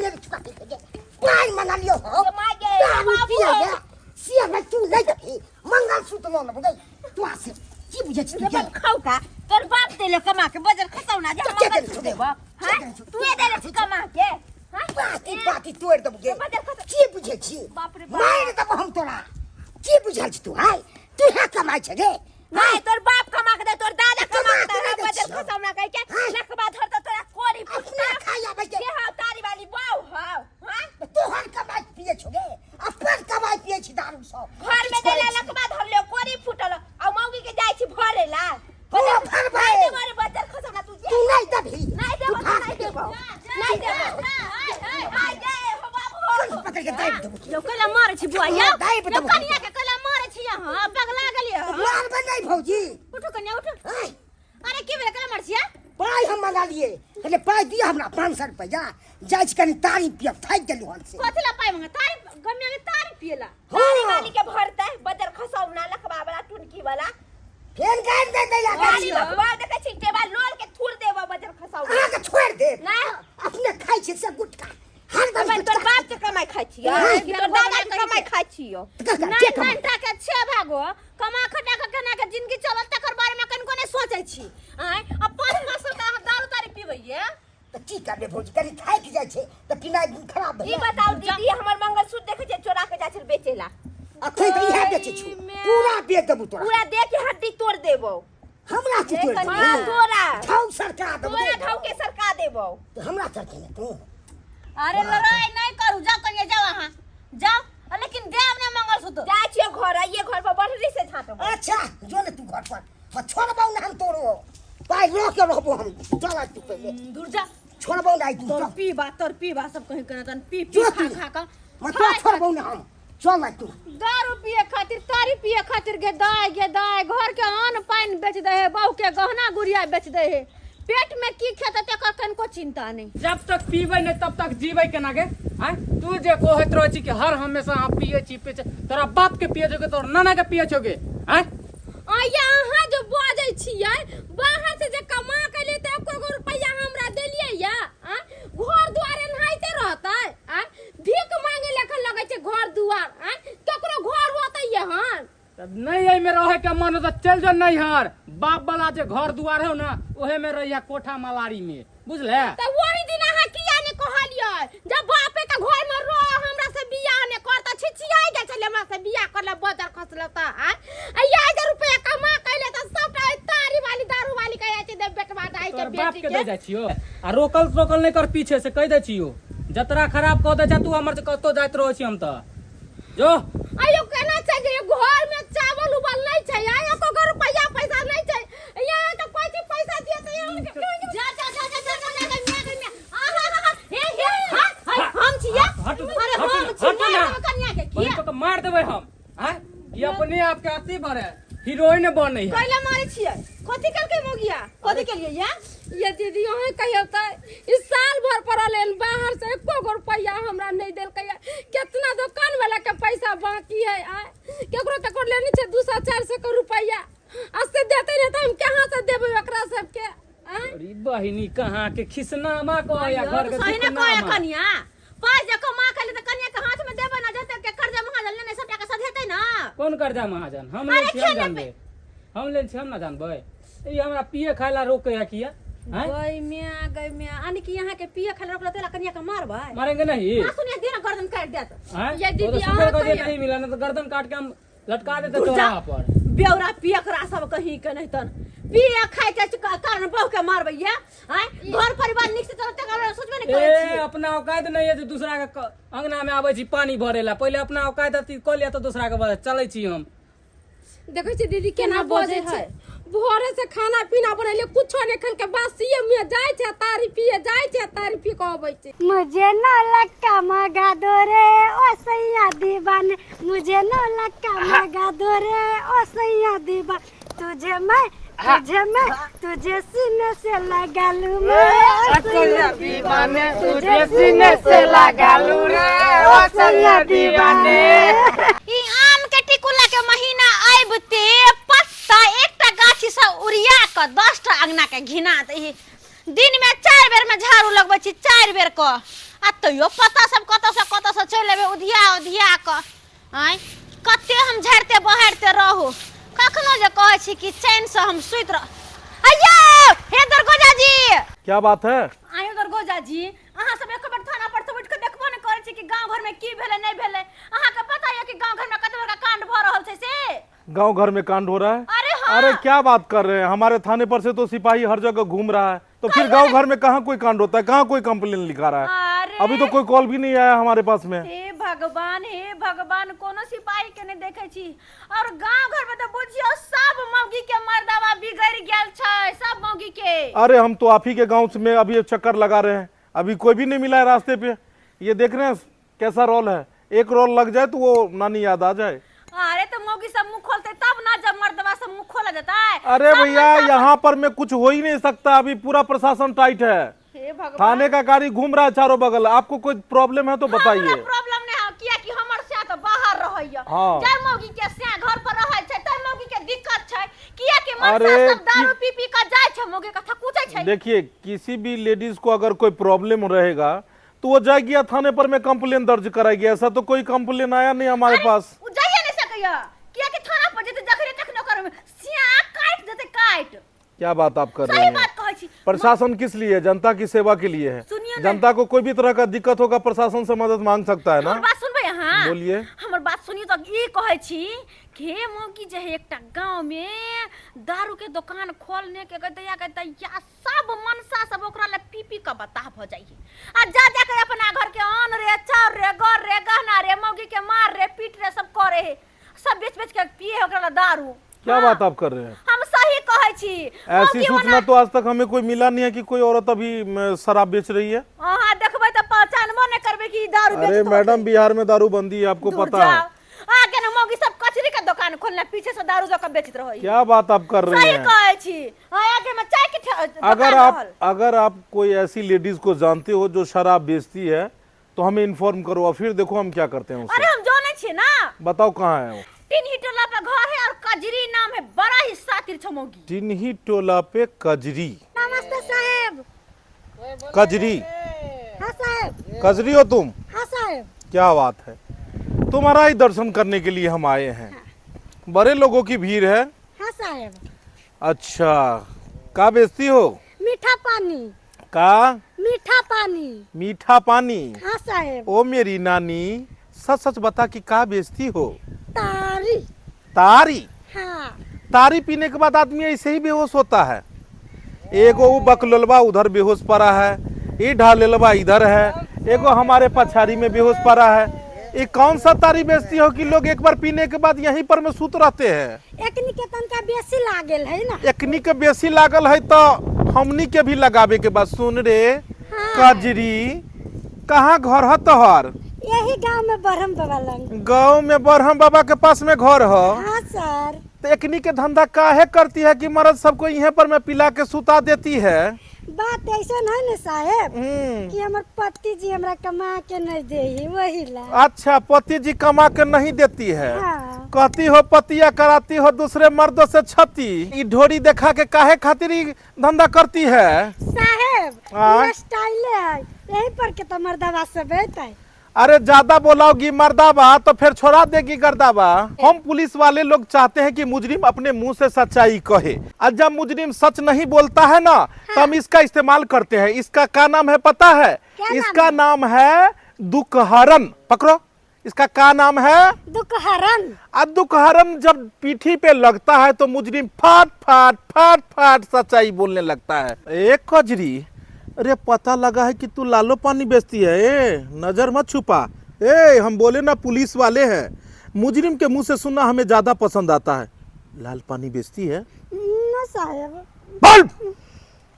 देब चुका के पाइ मंगा लियो हो ये my गे, दारू बाबू पिए हो। गे से में तू नहीं देखी मंगलसूत्र लऽ लेबो गई तू आसे की बुझै छी तू बाप खाऊ का तोर बाप देले कमा के बजर खसौना जे तो हम के मंगल देले सूत्र छौ? देबो के हां देले छौ? तू देले छी कमा के हां पाती पाती तोड़ देबो गे बजर खसौ की बुझै छी बाप रे बाप। मारि देबो हम तोरा की बुझल छी तू हाय तू है कमाइ छै रे नहीं तोर बाप कमा के दे तोर दादा कमा कमा के के दे नहि दै बजर छियौ। खसौना कह के हाँ। लखबा धर त तोरा कोरी अपना फुटता खाइ आबै के के हाउ तारी वाली बाऊ हाउ हां तोहर कमाइ पिए छौ गे अपन कमाइ पिए छी दारू सब घर में देला लखबा धर ले कोरी फुटल आ मौगी के जाय छी भरे ला हो भरबै। नहीं देबो रे बजर खसौना तू जे तू नहीं दबही नहीं तू देबो भाग नहीं देबो नहीं देबो हाय गे हो बाबू हो कल पकड़ के दाबि देबो यौ कैला मारै छी बुआ यौ दाबि यौ देबो। कनिया के कैला मारै छी अहाँ पगला गेलियै अहाँ? मारबै नहीं भौजी उठू कनिया उठू आँय, अरे की भेलै कैला मारै छियै पाइ हम मंगा लिए कहले पाइ दिअ हमरा 500 रुपैआ जाइ छी कनि तारी पियब थाकि गेलहुँ हन से कथी ला पाइ मंगा तारी गमिया के तारी पियला तारी हाँ वाली के भरतै बजर खसौना लखबा वाला टुनकी वाला फेर गाड़ि दे दैला गाड़ी लखबा देखै छी टेबा लोल के थूर देबो बजर खसौना अहाँके छोड़ि देब नहीं। अपने खाइ छी से गुटखा हरदम तोर गुटखा बाप के कमाई खाइ छियो हाँ। कि तोर दादा के कमाई खाइ छियो कका, नहीं के कमाइ? नहीं के छे भागो कमा खटा के केना के जिंदगी चलत तकर बारे में कनिको नहीं सोचै छी आँय आ 5 5 सौ के अहाँ दारू तारी पीबैये तऽ की करबै भौजी कनि थाकि जाइ छै तऽ पिनाइ खराब ई भेलै बताउ दीदी हमर मंगलसूत्र देखै छियै चोरा के जाइ छै बेचेला अखन तऽ इएह बेचै छौ पूरा बेच देबू तोरा पूरा दे के हड्डी तोड़ देबो हमरा की तोड़ देबू हाँ तोरा ठाउ सरका देबू तोरा ढाउ के सरका देबो तऽ हमरा सरकेने तू अरे लड़ाई नहीं करू जाओ कनिया जाओ अहाँ जाओ आ लेकिन देब ने मंगलसूत्र जाइ छियो घर आइए घर पर बढ़री से झाँटबो अच्छा जो ने तू घर पर आ छोड़बौ ने हम तोरो पाइ लऽ के रहबो हम चल आज तू पहिले दूर जा छोड़बौ ने आइ तू तोर चल पीबा तोर पीबा सब कहीं कना तन पी पी जो खा तू। खा का मैं तो छोड़बौ ने हम चल आज तू दारू पिए खातिर तारी पिए खातिर गे दाय गे दाय घर के अन्न पानि बेच दे है बहू के गहना गुड़िया बेच दे है पेट में की खेते तेकर कनको चिंता नहीं जब तक पीबै नहि तब तक जीबै केना गे आँय तू जे कहैत रहै छी कि हर हमेशा हम पियै छी पियै छी तोरा बाप के पियै छौ कि तोरा नाना के पियै छौ गे आँय आया अहाँ जो बाजै छियै बाहर से जे कमा के ले तऽ एको गो रुपैआ हमरा देलियै या आँय? घर दुआर एनाहिते रहतै आँय? भीख मांगे लेखन लगै छै घर दुआर आँय? ककरो घर होतै हन तब नहीं एहिमे रहे के मन हो तऽ चलि जो नैहर बाप वाला जे घर दुआर हौ ने ओहे में रहिया कोठा मलारी में बुझले तऽ ओहि दिन अहाँ किया ने कहलियै जब बापे के घर में रह हमरा से बियाह ने कर तऽ छिछियाइ गेल छलै हमरा से बियाह करले बदर खसल तऽ आँय आ ये जे रुपैआ कमा के तऽ सबटा एहि तारी वाली दारू वाली के जाइ छै दे बेटवा दाई के तोहर बाप बेटी के दे के जाइ छियो आ रोकल रोकल नहीं कर पीछे से कहि दै छियो जतरा खराब कऽ दै छै तू हमर से कतौ जाइत रहै छी हम तऽ जो आयो केना छै जे घर में चावल उबल नहीं छै आयो को घर रुपैआ पैसा नहीं छै यहाँ के कोई चीज पैसा दिए तो यहाँ के जा जा जा जा जा जा जा मियां के मियां आहा हा हा हे हे हा हाय हम छिया हट अरे हट हम हट छिया ना कन्या के बहिन किया तो के मार देबै हम आँय ई अपने आप के अथी भरे हीरोइन बनै है कैला मारे छियै कथी केलकै मोगिया कथी केलियै या ये दीदी अहें कहियौ तऽ ई साल भर पड़ल हन बाहर से एको गो रुपैआ हमरा नहि देलकै केतना दोकान वाला के पैसा बाकी है आय केकरो केकरो लेने छै 200 400 के रुपैआ आ से देते नहि तऽ हम कहाँ से देबै ओकरा सबके आँय अरे बहिनी कहाँ के खिसनामा कहया घर के सही ने कहया खिसनामा। कनिया पाइ जे कमा के ले तऽ कनिया के हाथ में देबै ना जते के कर्जा महाजन लेने सबटा के सधेतै ना कोन कर्जा महाजन हम अरे ले छी हम खेने जानबै हम ले छी हम ना जानबै ई हमरा पिए खाए ला रोके है किया हैं गई मिया गई मिया यानी कि यहाँ के पिए खाए रोकला तेला कनिया के मारबै मारेंगे नहीं ना सुनिए देना गर्दन काट देत हैं ये वो तो दीदी शुक्र अहाँ कर दिया कहिया नहीं मिला ना तो गर्दन काट के हम लटका देते दूर जा। चौराहा पर बेवरा पियकरा सब कहीं के नहीं तन पिए खाए के कारण बहू के मारबै ये आँय घर परिवार नीक से चलते कर सोचबे नहीं करै ए छी अपना औकात नहीं है जे दूसरा के अंगना में आबै छी पानी भरे ला पहिले अपना औकात अथी कऽ लिअ तऽ दूसरा के भरे चलै छी हम देखै छी दीदी केना बजै छै भोरे से खाना पीना बनेलियै कुछो नहि खेलकै बासिए मुँहे जाइ छै तारी पिए जाइ छै तारी पी कऽ अबै छै मुझे नौ लक्का मगा दो रे ओ सैया दीवाने मुझे नौ लक्का मगा दो रे ओ सैया दीवाने तुझे मैं तुझे मैं तुझे सीने से लगा लूं मैं ओ सैया दीवाने तुझे सीने से लगा लूं रे ओ सैया दीवाने ई आम के टिकुला के महीना आबिते पत्ता एकटा गाछी से उड़िया कऽ 10टा अंगना के घिना दे दिन में 4 बेर में झाड़ू लगबै छी 4 बेर कऽ आ तैयो पता सब कतऽ से कतऽ से चलि एबै उधिया उधिया कऽ। आँय, कते हम झाड़िते बहारिते रहू, कखनो जे कहै छी कि चैनसँ हम सुति रह। अय्यो हे दरगोजा जी, क्या बात है? आयो दरगोजा जी, अहाँ सब एक बेर थाना पर से उठि कऽ देखबो नहि करै छी कि गाँव घर में की भेलै नहि भेलै। अहाँके पता यऽ कि गाँव घर में कते बड़का कांड भऽ रहल छै से? गांव घर में कांड हो रहा है? अरे हाँ। अरे क्या बात कर रहे हैं, हमारे थाने पर से तो सिपाही हर जगह घूम रहा है, तो फिर गांव घर में कहाँ कोई कांड होता है, कहाँ कोई कंप्लेन लिखा रहा है? अरे अभी तो कोई कॉल भी नहीं आया हमारे पास में। हे भगवान, हे भगवान, कोनो सिपाही के नहीं देखे छी। और गांव घर में तो बुझियो सब मौगी के मर्दावा बिगड़ गेल छै, सब मौगी के। अरे हम तो आप ही के गाँव में अभी चक्कर लगा रहे हैं, अभी कोई भी नहीं मिला है रास्ते पे। ये देख रहे हैं कैसा रोल है, एक रोल लग जाए तो वो नानी याद आ जाए। अरे तो मौगी सब मुंह खोलते तब ना, जब मर्दवा सब मुंह खोला जाता है। अरे सब भैया मनसा- यहाँ पर में कुछ हो ही नहीं सकता, अभी पूरा प्रशासन टाइट है, हे भगवान, थाने का गाड़ी घूम रहा है चारों बगल। आपको कोई प्रॉब्लम है तो बताइए। हमरा प्रॉब्लम नहीं है, किया कि हमर स्या तो बाहर रहैया। हाँ। जै मौगी के स्या घर पर रहै छै तै मौगी के दिक्कत छै, किया कि मनसा अरे सब दारू पी पी के जाइ छै, मौगी के थकुचै छै। देखिए किसी भी लेडीज को अगर कोई प्रॉब्लम रहेगा तो वो जाएगी या थाने पर में कंप्लेन दर्ज कराएगी, ऐसा तो कोई कंप्लेन आया नहीं हमारे पास। उ जाइए नहीं सकैया, किया कि थाना पर जेतै जखने तखने ओकर स्या काटि देतै, काटि। क्या बात आप कर रहे सही हैं? बात कहै छी। प्रशासन किस लिए है? जनता की सेवा के लिए है। सुनिए ना। जनता को कोई भी तरह का दिक्कत होगा प्रशासन से मदद मांग सकता है ना। हमर बात सुनबै अहाँ? बोलिए। हमर बात सुनियो। तऽ ई कहै छी कि हे मौगी जे है एकटा गाँव में दारू के दोकान खोलने के दैया के दैया सब मनसा सब ओकरा ले पी पी के बताह भऽ जाइ है, आ जा जा के अपना घर के अन्न रे चाउर रे घर रे गहना रे मौगी के मार रे पीट रे सब करे है, सब बेच बेच के पिए है ओकरा ला दारू। क्या हाँ, बात आप कर रहे हैं? हम सही कहै छी। ऐसी मौगी सूचना ओना तो आज तक हमें कोई मिला नहीं है कि कोई औरत अभी म, शराब बेच रही है। अहाँ देखबै तऽ पहचानबो नहि करबै कि ई दारू अरे बेचैत मैडम होतै। बिहार में दारू बंदी है, आपको दूर पता है। जाओ। आगे ने मौगी सब कचरी के दुकान खोलने पीछे से दारू जका बेचैत रहै। क्या बात आप कर रहे सही हैं? कहै छी। हाँ, आगे में चाय के दुकान अगर आप रहल। अगर आप कोई ऐसी लेडीज को जानते हो जो शराब बेचती है तो हमें इन्फॉर्म करो और फिर देखो हम क्या करते हैं अरे उससे। हम जानै छियै ना। बताओ कहाँ है वो? टिनही टोला पे घर है और कजरी नाम है, बड़ा ही सातिर छौ मौगी। टिन्ही टोला पे कजरी। नमस्ते साहेब। कजरी? हाँ साहेब। कजरी हो तुम? हाँ साहेब। क्या बात है, तुम्हारा ही दर्शन करने के लिए हम आए हैं। बड़े लोगों की भीड़ है। हाँ साहेब। अच्छा, का बेचती हो? मीठा पानी। का? मीठा पानी। मीठा पानी? हाँ साहेब। ओ मेरी नानी, सच सच बता कि का बेचती हो? तारी। तारी? हाँ। तारी पीने के बाद आदमी ऐसे ही बेहोश होता है। एगो वो बकलोलबा उधर बेहोश पड़ा है, ये ढालेलबा इधर है, एगो हमारे पछाड़ी में बेहोश पड़ा है। ये कौन सा तारी बेचती हो कि लोग एक बार पीने के बाद यहीं पर में सुत रहते हैं? एकनी के तनका बेसी लागल है ना। एकनी के बेसी लागल है तो हमनी के भी लगावे के बाद। सुन रे कजरी, कहाँ घर है तोहर? यही गांव में बरहम बाबा लंग। गाँव में बरहम बाबा के पास में घर है? हाँ सर। तो एकनी के धंधा काहे करती है कि मर्द सबको यहीं पर में पिला के सुता देती है? बात ऐसा है ना साहेब कि हमर पति जी हमरा कमा के नहीं दे, वही ला। अच्छा, पति जी कमा के नहीं देती है। हाँ। कहती हो पतिया कराती हो दूसरे मर्दों से छती, ई ढोरी देखा के काहे खातिर ई धंधा करती है? साहेब हाँ? ये स्टाइल है, यही पर के तो मर्दवा सब है। अरे ज्यादा बोलाओगी मर्दाबा तो फिर छोड़ा देगी गर्दाबा। हम पुलिस वाले लोग चाहते हैं कि मुजरिम अपने मुंह से सच्चाई कहे, और जब मुजरिम सच नहीं बोलता है ना तो हम इसका इस्तेमाल करते हैं। इसका क्या नाम है पता है? क्या नाम इसका है? नाम है दुखहरन। पकड़ो, इसका क्या नाम है? दुखहरन। और दुखहरन जब पीठी पे लगता है तो मुजरिम फाट फाट फाट फाट सच्चाई बोलने लगता है। एक कजरी, अरे पता लगा है कि तू लालो पानी बेचती है। ए नजर मत छुपा, ए हम बोले ना पुलिस वाले हैं। मुजरिम के मुंह से सुनना हमें ज्यादा पसंद आता है। लाल पानी बेचती है? ना साहेब। बोल,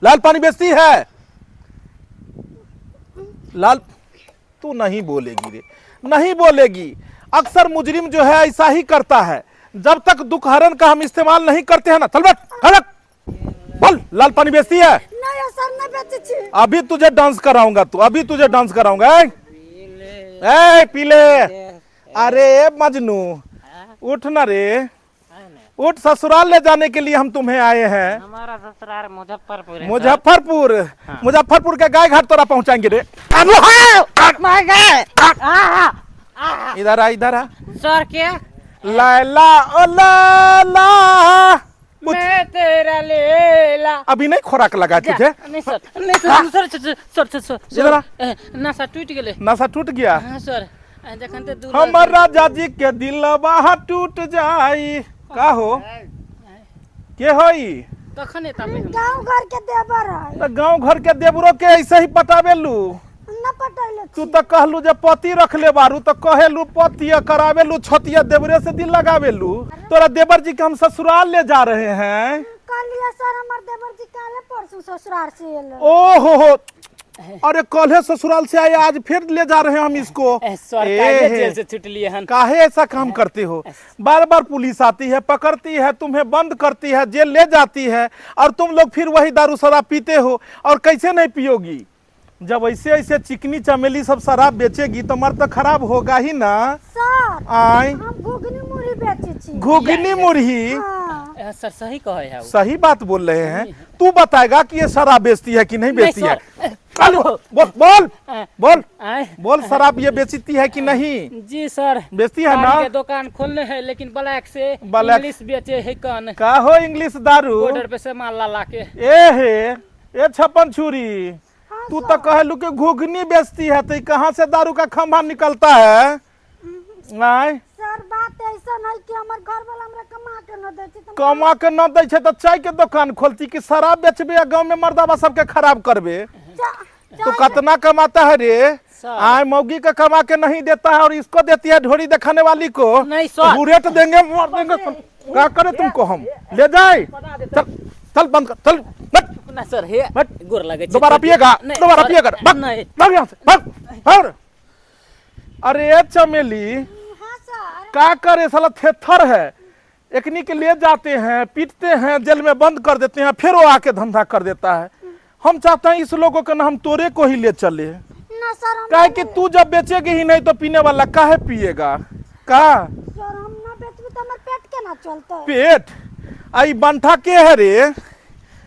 लाल पानी बेचती है? लाल तू नहीं बोलेगी रे, नहीं बोलेगी। अक्सर मुजरिम जो है ऐसा ही करता है। जब तक दुखहरन का हम इस्तेमाल नहीं करते हैं ना। चल बैठ, खड़क बोल, लाल पानी बेचती है? नहीं सर, नहीं बेचे छी। अभी तुझे डांस कराऊंगा, तू अभी तुझे डांस कराऊंगा। ए, ए पीले, अरे मजनू उठ ना रे, उठ, ससुराल ले जाने के लिए हम तुम्हें आए हैं। हमारा ससुराल मुजफ्फरपुर है। मुजफ्फरपुर? मुजफ्फरपुर के गाय घाट तोरा पहुंचाएंगे रे। इधर आ, इधर आ। सर के लैला ओ लैला मैं तेरा लेला। अभी नहीं खोराक लगा तुझे। नहीं सर, नहीं sir, sir sir sir sir इधर आ। सर, नशा टूट गेलै। नशा टूट गया? हाँ सर, जखन ते दूर हमर राजा जी के दिलवा टूट जाई। का हो, के होई? कखन एता पे हम? गांव घर के देवर है। त गांव घर के देवरो के ऐसे ही पटावेलू? न पटैले। तू तो कहलू जे पति रखले बारू, तो कहेलू पतिया करावेलू छतिया, देवरे से दिल लगावेलू। तोरा देवर जी के हम ससुराल ले जा रहे हैं। कहलिए सर, हमर देवर जी काले परसों ससुराल से एलो। ओ हो हो, अरे कल ससुराल से आए, आज फिर ले जा रहे हैं हम इसको। ए, सर ए, काहे हे। जेल से छुटलिए हन? काहे ऐसा काम करते हो? बार बार पुलिस आती है, पकड़ती है तुम्हें, बंद करती है, जेल ले जाती है और तुम लोग फिर वही दारू शराब पीते हो। और कैसे नहीं पियोगी? जब ऐसे ऐसे चिकनी चमेली सब शराब बेचेगी तो मर्द तो खराब होगा ही ना। सर, आय? हम घुघनी मुरही बेचे छी। घुगनी मुरही? हाँ। ए, सर, सही कहे है उ। सही बात बोल रहे हैं। तू बताएगा कि ये शराब बेचती है कि नहीं बेचती है? नहीं, चल, बोल बोल बोल। आय? बोल, शराब ये बेचती है कि नहीं? जी सर। बेचती है ना? पान के दुकान खोलने है, लेकिन ब्लैक से। ब्लैक। इंग्लिश बेचे है कन। का हो, इंग्लिश दारू? बॉर्डर पे से माल ला ला के। ए हे, ए छप्पन छुरी, तू तो कहलू कि घुघनी बेचती है, तो ई कहाँ से दारू का खंभा निकलता है? आय? सर, बात ऐसा नहीं कि हमर घर वाला हमरा कमा के न दै छै त। कमा के न दै छै तऽ चाय के दुकान खोलती कि शराब बेचबे आ गाँव में मर्दाबा सबके खराब करबे? तो कितना कमाता है रे? सर। आय, मौगी का कमा के नहीं देता है और इसको देती है, ढोरी दिखाने वाली को। नहीं, सर। बुरेट देंगे, मार देंगे। क्या करे तुमको हम? ले जाए, चल चल, बंद कर, चल बट। ना सर, हे बट। गोर लगे छै। दोबारा पिएगा? नहीं, दोबारा सर, पिएगा? भाग। नहीं। भाग यहाँ से, भाग भाग। अरे ए चमेली। हाँ सर। का करे, साला थेथर है। एकनी के ले जाते हैं, पीटते हैं, जेल में बंद कर देते हैं, फिर वो आके धंधा कर देता है। हम चाहते हैं इस लोगों के ना हम तोरे को ही ले चले। ना सर, हम काहे कि तू जब बेचेगी ही नहीं तो पीने वाला काहे पिएगा का? सर, हम ना बेचबी त हमर पेट केना चलतै? पेट आई बंठा के है रे?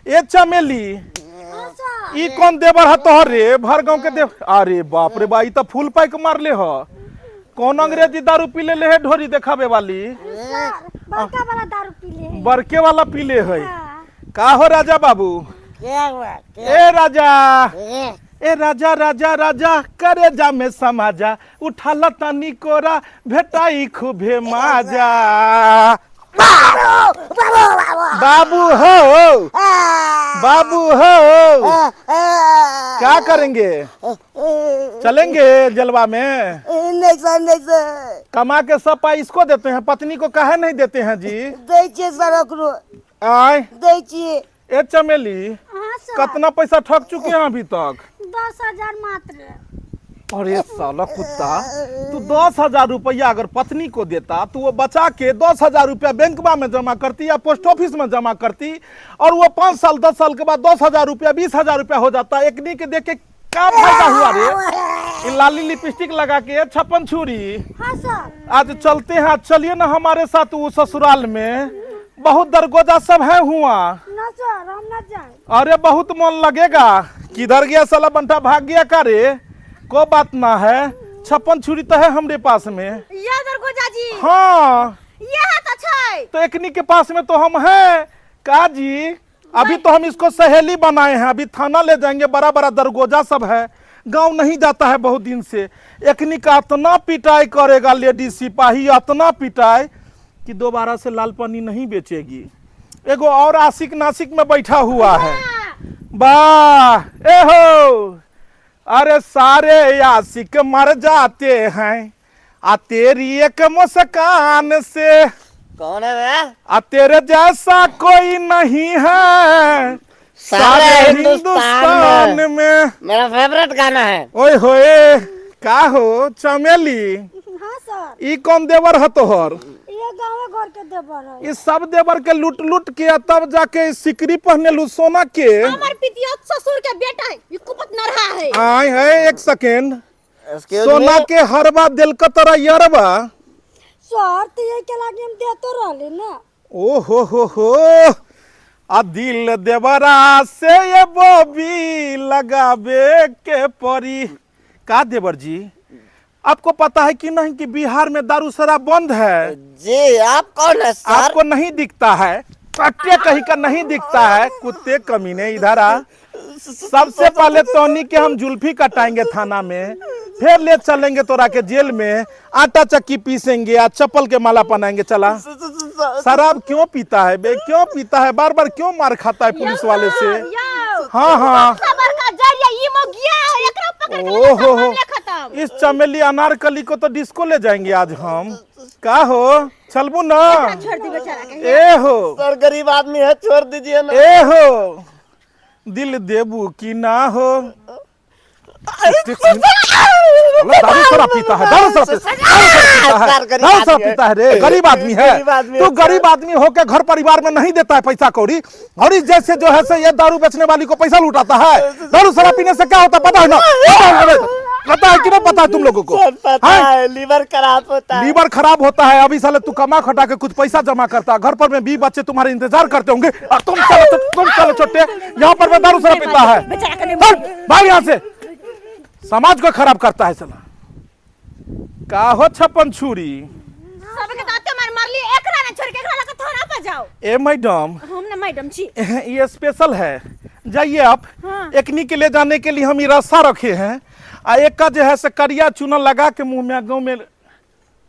ए चमेली। हाँ सर। ई कौन देवर है तोहर रे? भर गांव के देव। अरे बाप रे बा, ई तो फूल पाइक मारले ह। कौन अंग्रेजी दारू पी ले है ढोरी देखावे वाली? सर, बड़का वाला दारू पी ले है। बड़के वाला पी ले है? हाँ। का हो राजा बाबू? क्या हुआ? ए राजा। ए, ए राजा राजा राजा, करे जा में समाजा, उठा तनी कोरा, भेटाई खूबे माजा। बाबू बाबू। बाबू हो, बाबू हो। क्या करेंगे? चलेंगे जलवा में? नहीं सर, नहीं सर। कमा के सब पाई इसको देते हैं, पत्नी को काहे नहीं देते हैं जी? दै छियै सर, ओकरो। आय? दै छियै। ए चमेली। हाँ सर। कितना पैसा ठग चुके हैं अभी तक? 10,000 मात्र। अरे साला कुत्ता, तू 10,000 रुपया अगर पत्नी को देता तो वो बचा के 10,000 रुपया बैंकवा में जमा करती या पोस्ट ऑफिस में जमा करती और वो 5 साल 10 साल के बाद 10,000 रुपया 20,000 रुपया हो जाता। एकनी के देख के क्या फायदा हुआ रे, ये लाली लिपस्टिक लगा के? छप्पन छुरी। हाँ सर। आज चलते हैं, आज चलिए ना हमारे साथ। वो ससुराल में बहुत दरगोजा सब है हुआ। ना सर, हम ना जाए। अरे बहुत मन लगेगा। किधर गया साला बंटा? भाग गया का रे? को बात ना है, छप्पन छुरी तो है हमरे पास में। ये दरगोजा जी? हाँ। यह तो छै। तो एकनी के पास में तो हम हैं का जी। अभी तो हम इसको सहेली बनाए हैं, अभी थाना ले जाएंगे। बड़ा बड़ा दरगोजा सब है, गांव नहीं जाता है बहुत दिन से। एकनी का इतना पिटाई करेगा लेडीज सिपाही, इतना पिटाई कि दोबारा से लाल पानी नहीं बेचेगी। एगो और आशिक नासिक में बैठा हुआ है। वाह, ए हो, अरे सारे आशिक मर जाते हैं आ तेरी एक मुस्कान से। कौन है बे? आ तेरे जैसा कोई नहीं है सारे हिंदुस्तान हिंदुस्तान में। मेरा फेवरेट गाना है। ओए होए, का हो चमेली? हाँ सर। ई कौन देवर है तोहर? ये गाँव घर के देवर है। ई सब देवर के लूट लूट के आ तब जाके ई सिकरी पहने लू सोना के। हमर पितियत ससुर के बेटा है, ई कुपत नरहा है। आय है, एक सेकेंड। Excuse सोना me? के हरबा दिल का तोरा यरबा। सर, तो ये के लागी हम देते रहले ना। ओ हो हो हो, आ दिल देवरा से ये बॉबी लगावे के परी। का देवर जी, आपको पता है कि नहीं कि बिहार में दारू शराब बंद है? जी आप कौन है सर? आपको नहीं दिखता है? कट्टे कहीं का नहीं दिखता है? कुत्ते कमीने, इधर आ। सबसे पहले टोनी के हम जुल्फी कटाएंगे थाना में, फिर ले चलेंगे तोरा के जेल में, आटा चक्की पीसेंगे आ चप्पल के माला पहनाएंगे। चला, शराब क्यों पीता है बे? क्यों पीता है? बार बार क्यों मार खाता है पुलिस वाले से? हाँ हाँ। बड़का जरिया ई मौगिया एकरा पकड़ के ओ हो हो, मामला खत्म। इस चमेली अनारकली को तो डिस्को ले जाएंगे आज हम। का हो, चलबू ना? छोड़ दी बेचारा के। ए हो सर गरीब आदमी है, छोड़ दीजिए ना। ए हो, दिल देबू की ना हो? दारू शराब पीता है, दारू शराब पीता है, दारू शराब पीता है रे। गरीब आदमी है तू, गरीब आदमी होके घर परिवार में नहीं देता है पैसा कौड़ी, और इस जैसे जो है से ये दारू बेचने वाली को पैसा लुटाता है। दारू शराब पीने से क्या होता है पता है ना? पता है कि नहीं पता है तुम लोगों को? पता है, लीवर खराब होता है। लीवर खराब होता है। अभी साले तू कमा खटा के कुछ पैसा जमा करता है, घर पर में 20 बच्चे तुम्हारे इंतजार करते होंगे, और तुम चलो, तुम चलो छोटे, यहाँ पर में दारू शराब पीता है। भाग यहाँ से, समाज को खराब करता है साला। का हो छप्पन छुरी? सबके दांते मार मारली, एकरा ना छोड़ के एकरा लगा थोड़ा पर जाओ। ए मैडम, हम ना मैडम छी। ये स्पेशल है, जाइए आप। हाँ। एकनी के ले जाने के लिए हम ये रस्सा रखे हैं, आ एक का जो है से करिया चूना लगा के मुंह में गाँव में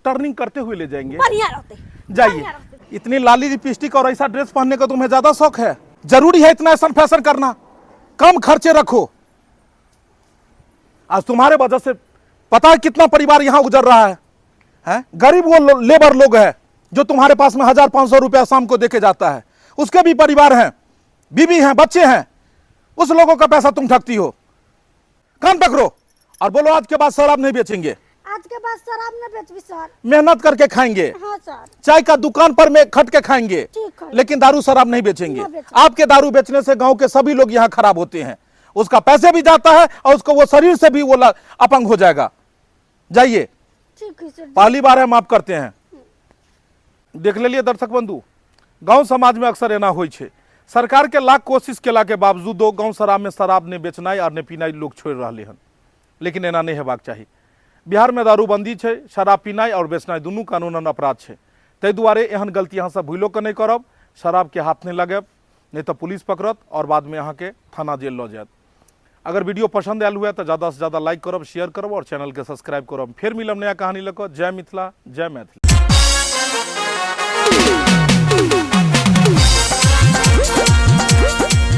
टर्निंग करते हुए ले जाएंगे। बढ़िया रहते। जाइए। इतनी लाली लिपस्टिक और ऐसा ड्रेस पहनने का तुम्हें ज्यादा शौक है? जरूरी है इतना ऐसा फैशन करना? कम खर्चे रखो। आज तुम्हारे वजह से पता है कितना परिवार यहाँ गुजर रहा है, हैं? गरीब वो लेबर लोग हैं जो तुम्हारे पास में 1500 रुपया शाम को देके जाता है, उसके भी परिवार हैं, बीवी हैं, बच्चे हैं, उस लोगों का पैसा तुम ठगती हो। कान पकड़ो और बोलो आज के बाद शराब नहीं बेचेंगे। आज के बाद शराब न बेचबी सर। मेहनत करके खाएंगे। हाँ सर। चाय का दुकान पर में खट के खाएंगे, ठीक है। लेकिन दारू शराब नहीं बेचेंगे। ना बेचेंगे। आपके दारू बेचने से गांव के सभी लोग यहाँ खराब होते हैं, उसका पैसे भी जाता है और उसको वो शरीर से भी वो अपंग हो जाएगा। जाइए। ठीक है सर। पहली बार है, माफ करते हैं। देख ले लिए दर्शक बंधु, गांव समाज में अक्सर एना होइ छै। सरकार के लाख कोशिश केला के बावजूदो गांव शराब में शराब ने बेचनाइ और ने पीनाइ लोग छोड़ि रहले हन, लेकिन एना नहीं हेबाक चाही। बिहार में दारूबंदी छै, शराब पीनाइ और बेचनाइ दुनू कानूनन अपराध छै। ताहि दुआरे एहन गलती अहाँ सब भूलो के नहीं करब, शराब के हाथ नहीं लगायब, नहीं तो पुलिस पकड़त और बाद में अहाँके थाना जेल लऽ जायत। अगर वीडियो पसंद आयल हुए तो ज़्यादा से ज़्यादा लाइक करब, शेयर करब और चैनल के सब्सक्राइब करब। फिर मिलब नया कहानी लऽ कऽ। जय मिथिला, जय मैथिली।